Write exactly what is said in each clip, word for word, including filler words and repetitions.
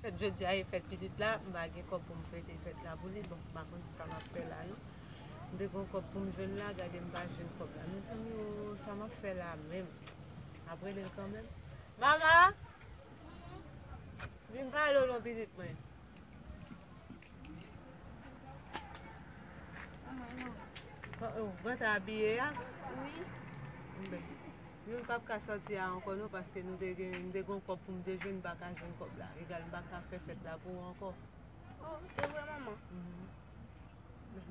Fèt jodi a e fèt pitit la, m pa gen kòb pou m fete fèt la pou li. Bon, m pa konn sa m ap fè la non. M te gen yon kòb pou m jwenn la, gade m pa jwenn kòb la. Mezanmi o, sa m ap fè la menm? M ap rele l kanmenm. Mama! Vin pale w non pitit mwen. Ou gentan abiye a? Wi. Bon. Nou p ap ka sòti a ankò non, paske nou te gen, m te gen yon kòb pou m te jwenn, m pa ka jwenn kòb la. Egal, m pa ka fè fèt la pou ou ankò. Oh, e vre, manman? Mhm.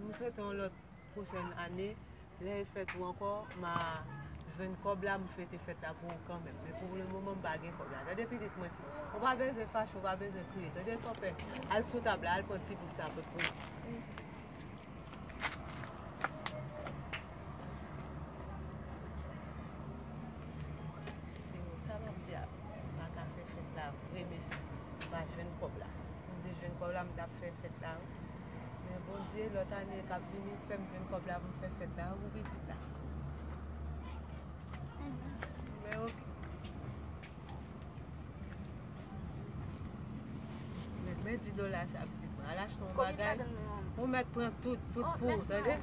M swete yon lòt pwochèn ane, lè e fèt ou ankò, m a jwenn kòb la, m fete fèt la pou ou kanmenm. Men pou le moman, m pa gen kòb la. Tande pitit mwen, ou pa bezwen fache, ou pa bezwen kriye. Tande kòpè, al sou tab la, al pran ti bous la pou ou. Mesye, sa m ap di a, m pa ka fè fèt la vre, mesye. M pa jwenn kòb la. Si m te jwenn kòb la, m t ap fè fèt la, wi. Men Bondye, lòt ane k ap vini, fè m jwenn kòb la pou m fè fèt la, wi, pou pitit la. Men oke. Men, men di dola sa, pitit mwen. Al achte yon bagay. Ou mèt pran tout, tout pou ou, tande?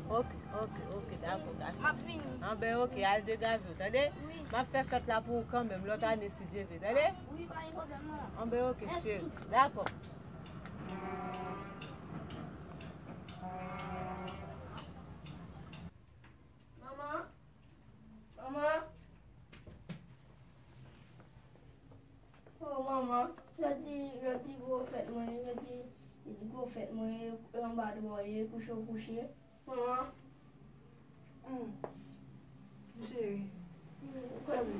Oke, oke, oke, dakò, gason. M ap vini. Anben, oke, al degaje w, tande? Wi. M ap fè fèt la pou ou kanmenm, lòt ane, si Dye vle, tande? Wi, pa gen pwoblèm, manman. Anben, oke, cheri. Dakò. Manman? Manman? Oh, manman, jodi, jodi gwo fèt mwen, jodi gwo fèt mwen, e anba dwòl ye, kouche w kouche. Manman. Hmm. Cheri. Hmm, sa di?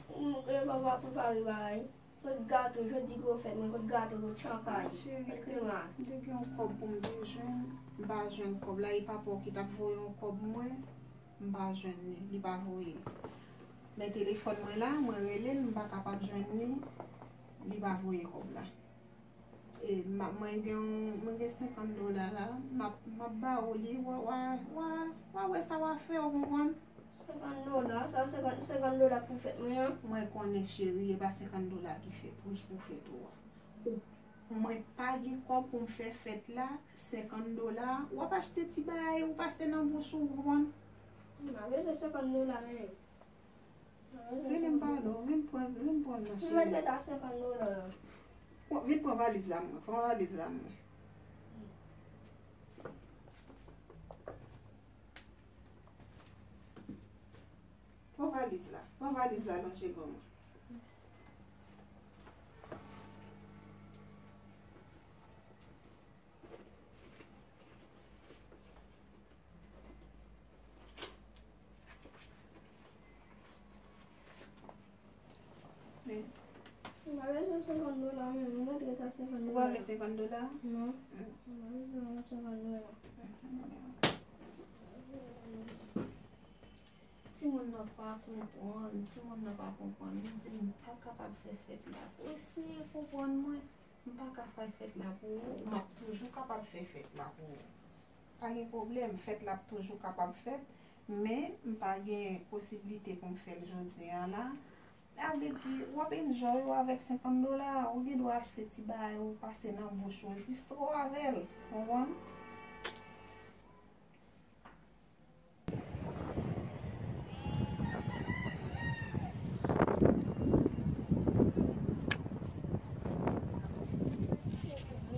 Hmm, e papa prepare bagay. Kot gato, jodi gwo fèt mwen, kot gato, kot champay, kot kremas. M te gen yon kòb pou m te jwenn, m pa jwenn kòb la, e papa w ki t ap voye yon kòb mwen, m pa jwenn li, li pa voye l. Men telefòn mwen la, mwen rele l, m pa kapab jwenn li, li pa voye kòb la. E, m a, mwen gen yon, mwen gen senkant dola la, m ap, m ap ba ou li, w a, w a, w a, w a wè sa w a fè, ou konprann? Senkant dola, sa senkant, senkant dola pou fèt mwen an? Mwen konnen cheri, e pa senkant dola ki fè pou, pou fèt ou a. Ou, mwen pa gen kòb pou m fè fèt la, senkant dola, w ap achte ti bagay, ou pase nan bouch ou, ou konprann? M pa bezwen senkant dola, men. Vini m pale w, vin pran, vin pran l nan cheri. Mwen mèt ret a senkant dola. Pran, vin pran valiz la mwen, pran valiz la mwen. Pran valiz la, pran valiz la nan cheri mwen. Men. M pa bezwen senkant dola, men mwen mèt ret a senkant dola. Ou pa vle senkant dola? Non. Hmm. M pa bezwen senkant dola. Timoun nan pa konprann, timoun nan pa konprann. Li di m pa kapab fè fèt la. Ou eseye konprann mwen. M pa ka fè fèt la pou ou, m ap toujou kapab fè fèt la pou ou. Pa gen pwoblèm, fèt la ap toujou kapab fèt, men m pa gen posiblite pou m fè l jodi a la. Sa vle di, w ap enjoy ou avèk senkant dola, ou gen dwa achte ti bagay ou pase nan bouch ou, distro avè l, konprann?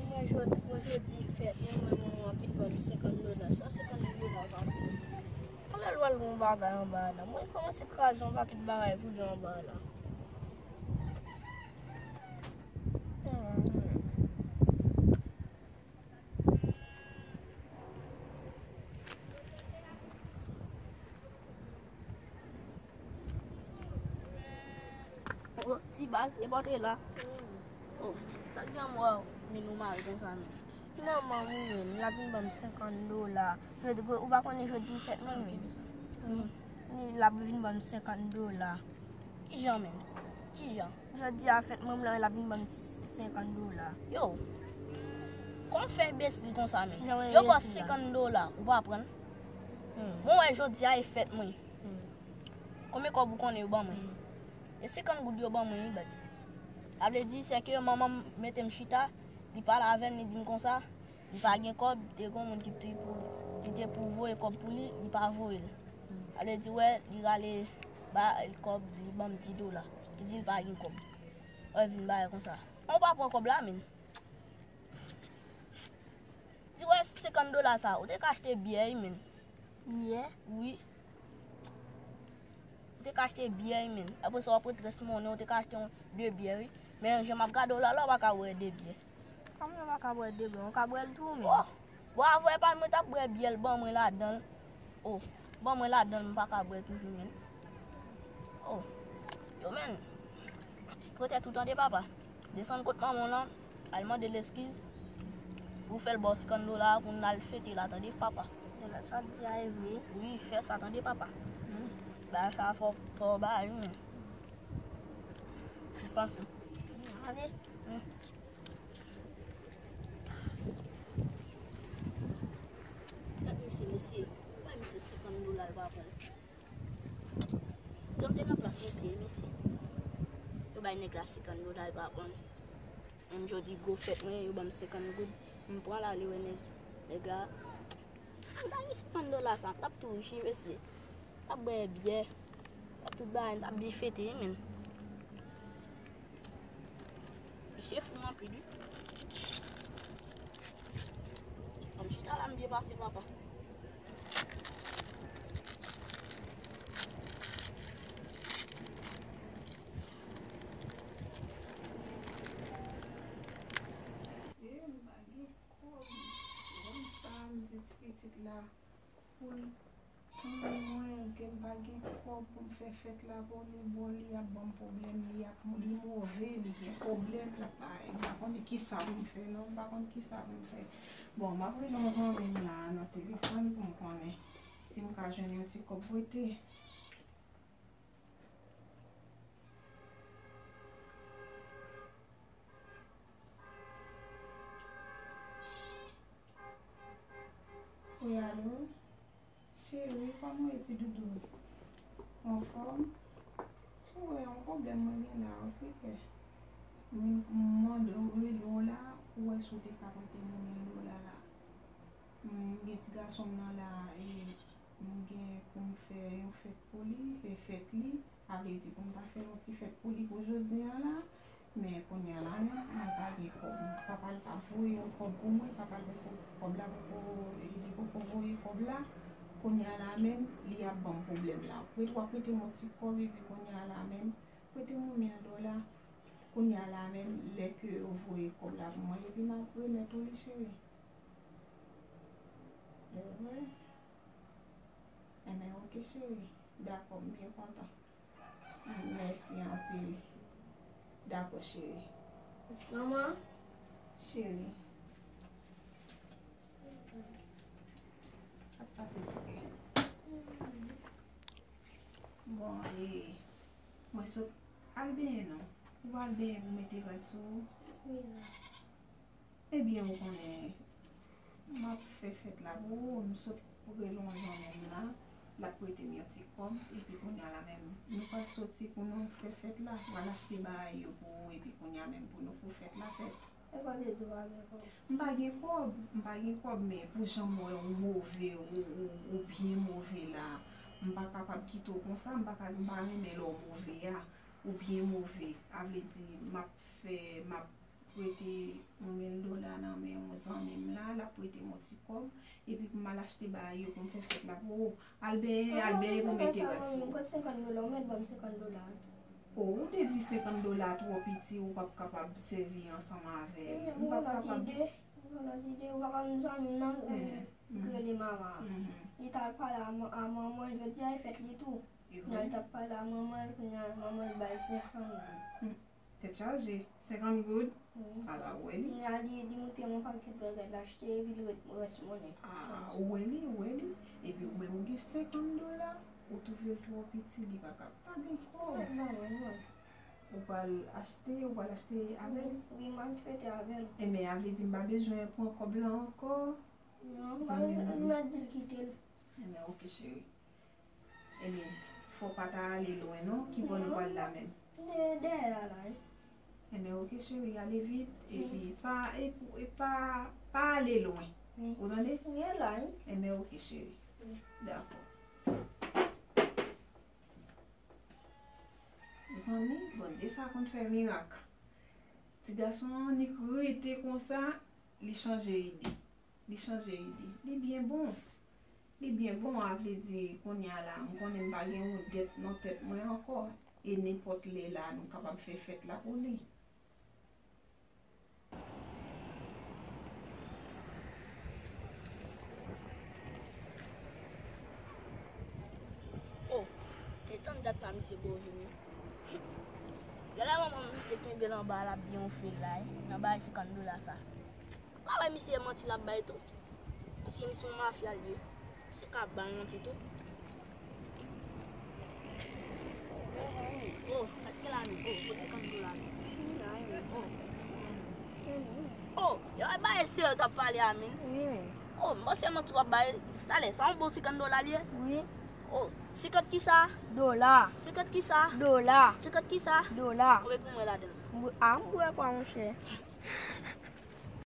Mwen jodi, mwen jodi fèt mwen, mwen, mwen, w ap vin ban m senkant dola. Sa senkant dola pa fè. Anlè l pral gon bagay anba la. Mwen kòmanse kraze yon pakèt bagay pou li anba la. Oh, ti baz, e bò te la. Oh, sa k gen mwen, men nou mare konsa, men. Manman mwen, men, l ap vin ban m senkant dola. Ou pa konnen jodi fèt mwen, men. Li, l ap vin ban m senkant dola. Kijan, men? Kijan? Jodi a fèt mwen, m la, l ap vin ban m ti senkant dola. Yo, kòman w fè enbesil konsa, men? Yo ba w senkant dola, ou pa pran l? Hmm. Mwen wè jodi a e fèt mwen. Hmm. Konbyen kòb ou konnen yo ban mwen? Hmm. E senkant goud yo ban mwen, wi, baz. Sa vle di, sèke manman m mete m chita, li pale avè m, li di m konsa, li pa gen kòb, te gen yon moun ki te pou, ki te pou voye kòb pou li, li pa voye l. Sa vle di, wè, li rale ba l kòb, li ban m dis dola. Li di l pa gen kòb. Wè, vin ba l konsa. Ou pa pran kòb la, men. Di wè senkant dola sa, ou te ka achte byè, wi, men. Byè? Wi. Ou te ka achte byè, wi, men. Apre sa, w ap ret rès monnen, ou te ka achte yon, de byè, wi. Men jan m ap gade w la, la, w pa ka bwè de byè. Kòman w pa ka bwè de byè? Ou ka bwè l tou, men. Oh! Bon, avwe pa mwen t ap bwè byè l, ban mwen ladan l. Oh, ban mwen ladan l, m pa ka bwè toujou, men. Oh, yo, men. Prete tou tande, papa. Desann kot manman w lan, al mande l eskiz. Pou fè l ba w senkant dola pou n al fete la, tande, papa. Sa w ap di a e vre? Wi, fè sa, tande, papa. Hmm. Bagay sa fò, fò w ba li, men. Ou panse? Ale. Hmm. Gad mesye, mesye. Bay misye senkant dola, l pa pran. Jan m te nan plas mesye, mesye. Yo bay nèg la senkant dola, l pa pran. Menm jodi gwo fèt mwen, yo ban m senkant goud. M pran l ale wè nèg, nèg la. M ta gen senkant dola sa, m t ap tou richi, mesye. M t ap bwè byè. M t ap tout bagay, m t ap byen fete, wi, men. Misye fou anpil, wi. Kòm chita la, m byen pase, papa. Se m pa gen kòb. Se konsa m di ti pitit la pou l tann mwen, ke m pa gen kòb pou m fè fèt la pou li. Bon, li ap ban m pwoblèm, li ap, li move, li gen pwoblèm, l ap bay. M pa konnen kisa pou m fè, non, m pa konn kisa pou m fè. Bon, m ap rele yon zanmi m la nan telefòn pou m konnen si m ka jwenn yon ti kòb prete. Wi, alo? Cheri, kòman w ye, ti doudou? Ou anfòm? Si w wè yon pwoblèm mwen gen la, ou ti fè. M, m mande w, rele w la, pou w wè si w te ka prete m yon mil dola la. M gen ti gason m nan la, e m gen pou m fè yon fèt pou li, e fèt li. Sa vle di pou m ta fè yon ti fèt pou li pou jodi a la. Men kounye a la menm, mwen pa gen kòb. Papa l pa voye yon kòb pou mwen, papa l poko, kòb la poko, li poko voye kòb la. Kounye a la menm, li ap ban m pwoblèm la. Prete, w ap prete m yon ti kòb, epi kounye a la menm, prete m yon mil dola. Kounye a la menm, lè ke yo voye kòb la pou mwen, epi m ap remèt ou li, cheri. Evre? Enben, oke, cheri. Dakò, m byen kontan. Mèsi anpil. Dakò, cheri. Manman? Cheri. Ap pase ti kè. Bon, e, mwen sot al benyen non. Ou pa al benyen pou mete rad sou ou? Wi, non. Ebyen, ou konnen, m ap fè fèt la pou ou, m sot rele yon zanmi m la, l ap prete m yon ti kòb, epi kounye a la menm, nou pral soti pou nou fè fèt la, m al achte bagay yo pou ou, epi kounye a menm pou nou fè fèt la fèt. E kòb yo di w pa gen kòb? M pa gen kòb, m pa gen kòb, men pou jan m wè ou move, ou, ou, ou byen move la, m pa kapab kite w konsa, m pa ka, m pa renmen lè w move a, ou byen move, sa vle di, m ap fè, m ap prete yon mil dola nan men yon zanmi m la, l ap prete m yon ti kòb, epi pou m al achte bagay yo pou m fè fèt la pou ou. Al benyen, al benyen pou mete rad sou ou. Kot senkant dola, ou mèt ban m senkant dola. O, ou te di senkant dola twò piti, ou p ap kapab sèvi ansanm avè l. Ou p ap kapab. Ou pa konn zanmi, ou pa konn zanmi m nan, ki rele Mama. Li t al pale a manman l, jodi a e fèt li tou. Kounye a li t ap pale a manman l, kounye a manman l ba l senkant goud. Tèt chaje, senkant goud? Wi. Ala, ou wè li? Kounye a li, li montre m yon pakèt bagay l achte, epi li ret rès monnen. A, ou wè li, ou wè li? Epi ou menm ou gen senkant dola, ou twouve l twò piti, li pa ka, pa gen kòb. Ou pral achte, ou pral achte avè l? Wi, m ap fete avè l. Enben, a vle di m pa bezwen pran kòb la ankò? Non, m pa bezwen, m ap di l kite l. Enben, oke, cheri. Ebyen, fò w pa ta ale lwen non, ki bò nou pral la menm? Dèyè a la, wi. Enben, oke, cheri, ale vit, epi pa, e pou, e pa, pa ale lwen. Ou tande? Enben, oke, cheri. Dakò. Mezanmi, Bondye sa konn fè mirak. Ti gason an annik rete konsa, li chanje ide. Li chanje ide. Li byen bon. Li byen bon, a vle di, kounye a la, m konnen m pa gen yon dèt nan tèt mwen ankò. E nenpòt lè la, nou kapab fè fèt la pou li. Oh, e tann dat sa misye bo vini. Gade manman misye kenbe l anba l ap byen wonfle l la, wi, nan bay senkant dola sa. Pa wè misye manti l ap bay tou. Paske misye yon mafya l ye. Misye ka bay manti tou. Oh, gad gen la menm. Oh, kot senkant dola menm. Oh. Oh, yo bay se yo t ap pale a menm. Oh, m panse manti w ap bay. Talè, sa yon bon senkant dola l ye? Oh, senkant kisa? Dola. Senkant kisa? Dola. Senkant kisa? Dola. Konbyen pou mwen ladan l? M bwè, a, m bwè pa, monchè.